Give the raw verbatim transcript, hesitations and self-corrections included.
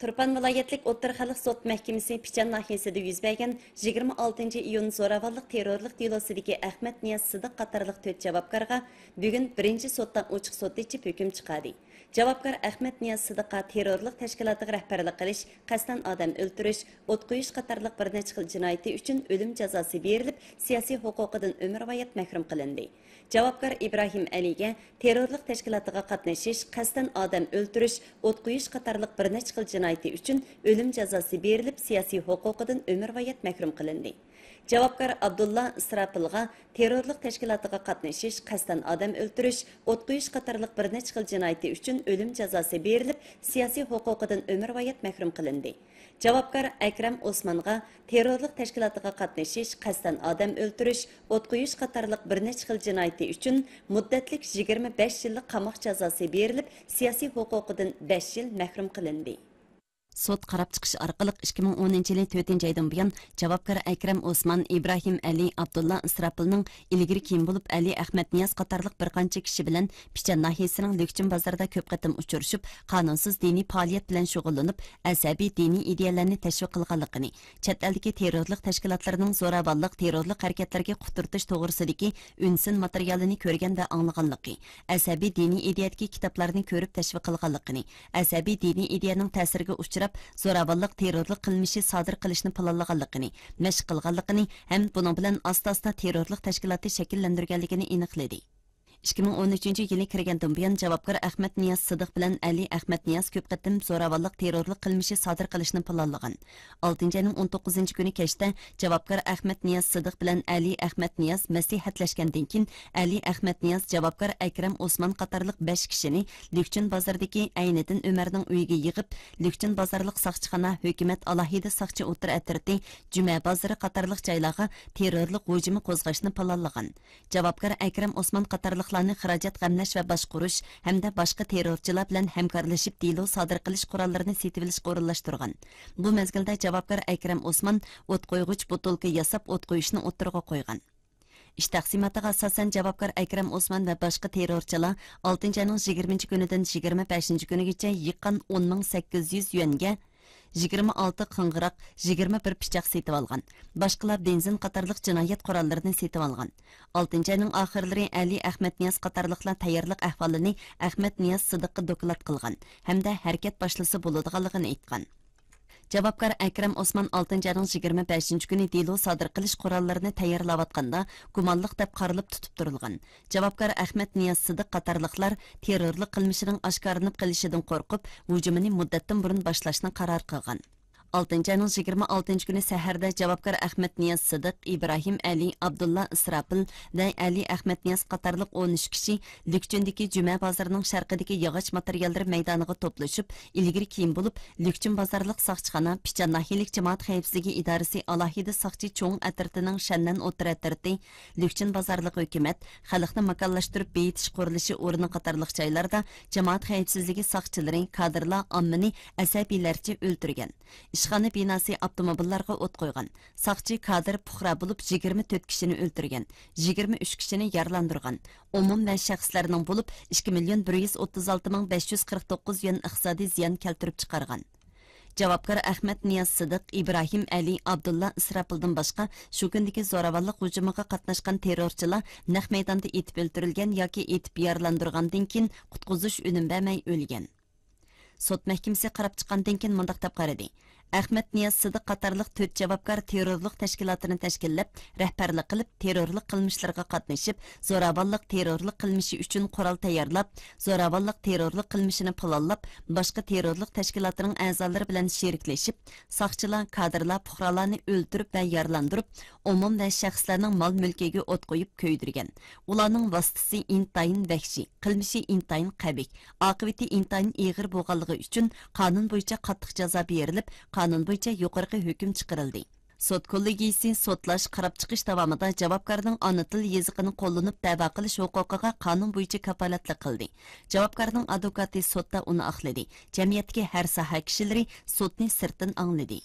تۇرپان ۋىلايەتلىك ئوتتۇرا خەلق سوت مەھكىمىسى پىچان ناھىيەسىدە يۈز بەرگەن يىگىرمە ئالتىنچى ئىيۇن زوراۋانلىق تېررورلۇق دېلوسىدىكى ئەخمەت نىياز سىدىق قاتارلىق تۆت جاۋابكارغا بۈگۈن بىرىنچى سوتتا ئوچۇق سوت ئېچىپ ھۆكۈم چىقاردى. جاۋابكار ئەخمەت نىياز سىدىققا تېررورلۇق تەشكىلاتىغا رەھبەرلىك قىلىش، قەستەن ئادەم ئۆلتۈرۈش، ئوت قويۇش قاتارلىق بىر نەچچە خىل جىنايىتى ئۈچۈن ئۆلۈم جازاسى بېرىلىپ، سىياسىي ھوقۇقىدىن ئۆمۈرۋايەت مەھرۇم قىلىندى. جاۋابكار ئىبراھىم ئەلىگە تېررورلۇق تەشكىلاتىغا قاتنىشىش، قەستەن ئادەم ئۆلتۈرۈش، ئوت قويۇش قاتارلىق بىر نەچچە خىل جىنايىتى ئۈچۈن ئۆلۈم جازاسى بېرىلىپ، سىياسىي ھوقۇقىدىن ئۆمۈرۋايەت مەھرۇم قىلىندى. جاۋابكار ئابدۇللا ئىسراپىلغا تېررورلۇق تەشكىلاتىغا قاتنىشىش، قەستەن ئادەم ئۆلتۈرۈش، ئوت قويۇش قاتارلىق بىر نەچچە خىل جىنايىتى ئۈچۈن ئۆلۈم جازاسى بېرىلىپ، سىياسىي ھوقۇقىدىن ئۆمۈرۋايەت مەھرۇم قىلىندى. جاۋابكار ئەكرەم ئوسمانغا تېررورلۇق تەشكىلاتىغا قاتنىشىش، قەستەن ئادەم ئۆلتۈرۈش، ئوت قويۇش قاتارلىق بىر نەچچە خىل جىنايىتى ئۈچۈن مۇددەتلىك يىگىرمە بەش يىللىق قاماق جازاسى بېرىلىپ، سىياسىي ھوقۇقىدىن بەش يىل مەھرۇم قىلىندى. سوت قاراپ چىقىش ئارقىلىق ئىككى مىڭ ئونىنچى يىلى تۆتىنچى ئايدىن بۇيان جاۋابكار ئەكرەم ئوسمان، ئىبراھىم ئەلى، ئابدۇللا ئىسراپىلنىڭ ئىلگىرى كېيىن بولۇپ ئەلى ئەخمەت نىياز قاتارلىق بىر قانچە كىشى بىلەن پىچان ناھىيەسىنىڭ لۈكچىن بازىرىدا كۆپ قېتىم ئۇچرىشىپ، قانۇنسىز دىنىي پائالىيەت بىلەن شۇغۇللىنىپ، ئەسەبىي دىنىي ئىدىيەلەرنى تەشۋىق قىلغانلىقىنى، چەت ئەلدىكى تېررورلۇق تەشكىلاتلىرىنىڭ زوراۋانلىق، تېررورلۇق ھەرىكەتلىرىگە قۇترىتىش توغرىسىدىكى ئۈنسىن ماتېرىيالىنى كۆرگەن ۋە ئاڭلىغانلىقى، ئەسەبىي دىنىي ئىدىيەدىكى كىتابلارنى كۆرۈپ تەشۋىق قىلغانلىقىنى، ئەسەبىي دىنىي ئىدىيەنىڭ تەسىرىگە ئۇچراپ، زوراۋانلىق، تېررورلۇق قىلمىشى سادىر قىلىشنى پىلانلىغانلىقىنى، مەشىق قىلغانلىقىنى ھەم بۇنىڭ بىلەن ئاستا-ئاستا تېررورلۇق تەشكىلاتى شەكىللەندۈرگەنلىكىنى ئېنىقلىدى. ئىككى مىڭ ئون ئۈچىنچى يىلى كىرگەندىن بۇيان، جاۋابكار ئەخمەت نىياز سىدىق بىلەن ئەلى ئەخمەت نىياز كۆپ قېتىم زوراۋانلىق، تېررورلۇق قىلمىشى سادىر قىلىشنى پىلانلىغان. ئالتىنچى ئاينىڭ ئون توققۇزىنچى كۈنى كەچتە جاۋابكار ئەخمەت نىياز سىدىق بىلەن ئەلى ئەخمەت نىياز مەسلىھەتلەشكەندىن كېيىن، ئەلى ئەخمەت نىياز جاۋابكار ئەكرەم ئوسمان قاتارلىق بەش كىشىنى لۈكچىن بازىرىدىكى ئەينىدىن ئۆمەرنىڭ ئۆيىگە يىغىپ، لۈكچىن بازارلىق ساقچىخانا، ھۆكۈمەت ئالاھىدە ساقچى ئوتتۇرا ئەترىتى، جۈمە بازىرى قاتارلىق جايلارغا تېررورلۇق ھۇجۇمى قوزغاشنى پىلانلىغان. جاۋابكار ئەكرەم ئوسمان قاتارلىقلارنى خىراجەت غەملەش ۋە باشقۇرۇش ھەمدە باشقا تېررورچىلار بىلەن ھەمكارلىشىپ دېلو سادىر قىلىش قوراللىرىنى سېتىۋېلىشقا ئورۇنلاشتۇرغان. بۇ مەزگىلدە جاۋابكار ئەكرەم ئوسمان ئوت قويغۇچ بوتۇلكا ياساپ ئوت قويۇشنى ئوتتۇرىغا قويغان. ئىش تەقسىماتىغا ئاساسەن، جاۋابكار ئەكرەم ئوسمان ۋە باشقا تېررورچىلار ئالتىنچى ئاينىڭ يىگىرمىنچى كۈنىدىن يىگىرمە بەشىنچى كۈنىگىچە يىغقان ئون مىڭ سەككىز يۈز يۈەنگە يىگىرمە ئالتە قىڭغىراق، يىگىرمە بىر پىچاق سېتىۋالغان. باشقىلار بېنزىن قاتارلىق جىنايەت قوراللىرىنى سېتىۋالغان. ئالتىنچى ئاينىڭ ئاخىرلىرى ئەلى ئەخمەتنىياز قاتارلىقلار تەييارلىق ئەھۋالىنى ئەخمەتنىياز سىدىققا دوكلات قىلغان ھەمدە ھەرىكەت باشلىسا بولىدىغانلىقىنى ئېيتقان. جاۋابكار ئەكرەم ئوسمان ئالتىنچى ئاينىڭ يىگىرمە بەشىنچى كۈنى دېلو سادىر قىلىش قوراللىرىنى تەييارلاۋاتقاندا، گۇمانلىق دەپ قارىلىپ تۇتۇپ تۇرۇلغان. جاۋابكار ئەخمەتنىياز سىدىق قاتارلىقلار تېررورلۇق قىلمىشىنىڭ ئاشكارىلىنىپ قېلىشىدىن قورقۇپ، ھۇجۇمىنى مۇددەتتىن بۇرۇن باشلاشنى قارار قىلغان. ئالتىنچى ئاينىڭ يىگىرمە ئالتىنچى كۈنى سەھەردە جاۋابكار ئەخمەتنىياز سىدىق، ئىبراھىم ئەلى، ئابدۇللا ئىسراپىل ۋە ئەلى ئەخمەتنىياز قاتارلىق ئون ئۈچ كىشى لۈكچىندىكى جۈمە بازىرىنىڭ شەرقىدىكى ياغاچ ماتېرىياللىرى مەيدانىغا توپلىشىپ، ئىلگىرى كېيىن بولۇپ، لۈكچىن بازارلىق ساقچىخانا، پىچان ناھىيەلىك جامائەت خەۋپسىزلىكى ئىدارىسى ئالاھىدە ساقچى چوڭ ئەترىتىنىڭ شەننەن ئوتتۇرا ئەترىتى، لۈكچىن بازارلىق ھۆكۈمەت، خەلقنى ماكانلاشتۇرۇپ بېيىتىش قۇرۇلۇشى ئورنى قاتارلىق جايلاردا جامائەت خەۋپسىزلىكى ساقچىلىرى، كادىرلار ئاممىنى ئەسەبىيلەرچە ئۆلتۈرگەن. ئىشخانا بىناسى، ئاپتوموبىللارغا ئوت قويغان. ساقچى، كادىر، پۇقرا بولۇپ يىگىرمە تۆت كىشىنى ئۆلتۈرگەن، يىگىرمە ئۈچ كىشىنى يارىلاندۇرغان. ئومۇم ۋە شەخسلەرنىڭ بولۇپ ئىككى مىليون بىر يۈز ئوتتۇز ئالتە مىڭ بەش يۈز قىرىق توققۇز يۈەن ئىقتىسادىي زىيان كەلتۈرۈپ چىقارغان. جاۋابكار ئەخمەت نىياز سىدىق، ئىبراھىم ئەلى، ئابدۇللا ئىسراپىلدىن باشقا، شۇ كۈندىكى زوراۋانلىق ھۇجۇمىغا قاتناشقان تېررورچىلار نەق مەيداندا ئېتىپ ئۆلتۈرۈلگەن ياكى ئېتىپ يارىلاندۇرغاندىن كېيىن، قۇتقۇزۇش ئۈنۈم بەرمەي ئۆلگەن. سوت مەھكىمىسى قاراپ چىققاندىن كېيىن مۇنداق دەپ قارىدى: ئەخمەت نىياز سىدىق قاتارلىق تۆت جاۋابكار تېررورلۇق تەشكىلاتىنى تەشكىللەپ، رەھبەرلىك قىلىپ، تېررورلۇق قىلمىشلىرىغا قاتنىشىپ، زوراۋانلىق، تېررورلۇق قىلمىشى ئۈچۈن قورال تەييارلاپ، زوراۋانلىق، تېررورلۇق قىلمىشىنى پىلانلاپ، باشقا تېررورلۇق تەشكىلاتىنىڭ ئەزالىرى بىلەن شېرىكلىشىپ، ساقچىلار، كادىرلار، پۇقرالارنى ئۆلتۈرۈپ ۋە يارىلاندۇرۇپ، ئومۇم ۋە شەخسلەرنىڭ مال مۈلكىگە ئوت قويۇپ كۆيدۈرگەن. ئۇلارنىڭ ۋاسىتىسى ئىنتايىن ۋەھشىي، قىلمىشى ئىنتايىن قەبىھ، ئاقىۋىتى ئىنتايىن ئېغىر بولغانلىقى ئۈچۈن، قانۇن بويىچە قاتتىق جازا بېرىلىپ، قانۇن بويىچە يۇقىرىقى ھۆكۈم چىقىرىلدى. سوت كوللېگىيىسى سوتلاش، قاراپ چىقىش داۋامىدا جاۋابكارنىڭ ئانا تىل يېزىقىنى قوللىنىپ دەۋا قىلىش ھوقۇقىغا قانۇن بويىچە كاپالەتلىك قىلدى. جاۋابكارنىڭ ئادۋوكاتى سوتتا ئۇنى ئاقلىدى. جەمئىيەتتىكى ھەر ساھە كىشىلىرى سوتنى سىرتتىن ئاڭلىدى.